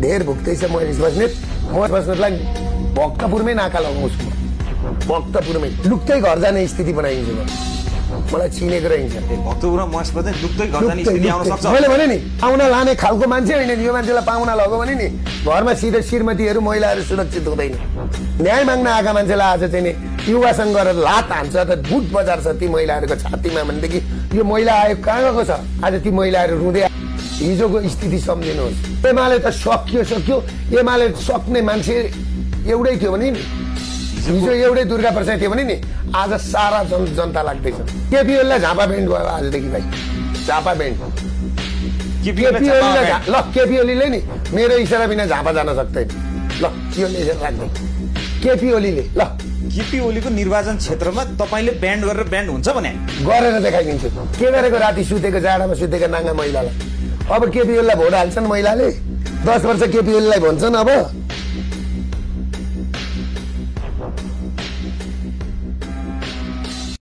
धेर भुक्दैछ महेश बस्नेत महेश बस्नेतलाई भक्तपुरमै नाका लगाउँछु भक्तपुरमै लुक्दै घर जाने स्थिति बनाइदिन्छु म मलाई चिनेको रहन्छ भक्तपुरमा महेश बस्नेत लुक्दै घर जाने स्थिति आउन सक्छ मैले भने नि पाहुना लाने खालको मान्छे होइन यो मान्छेलाई पाहुना लग्यो भने नि घरमा सिधै श्रीमतीहरू महिलाहरू सुरक्षित हुँदैन न्याय माग्न आएका मान्छेलाई आज चाहिँ नि युवासँग गरेर लात हान्छ त बुट बजार छ ती महिलाहरूको छातीमा भनेदेखि यो महिला आयोग कहाँ गएको छ आज ती महिलाहरू रुँदै हिजोको स्थिति सम्झिनुहोस् एमाले त सक्यो एमाले सक्ने मान्छे एउटै थियो भने नि हिजो एउटै दुर्गा प्रसाद थियो भने नि आज सारा जनता लाग्दैछ केपी ओलीलाई झापा बेन्ड भयो आजदेखि भाइ झापा बेन्ड ल केपी ओलीले नि मेरो इसारा बिना झापा जान सक्दैन ल यो राख्दै केपी ओलीले ल केपी ओलीको निर्वाचन क्षेत्रमा तपाईले ब्यान्ड गरेर ब्यान्ड हुन्छ भने गरेर देखाइदिन्छु के गरेको राति सुतेको जाडामा सुतेको नाङ्गा महिलालाई अब केपी ओलीलाई भोट हाल्छन् महिलाले 10 वर्ष केपी ओलीलाई भन्छन् अब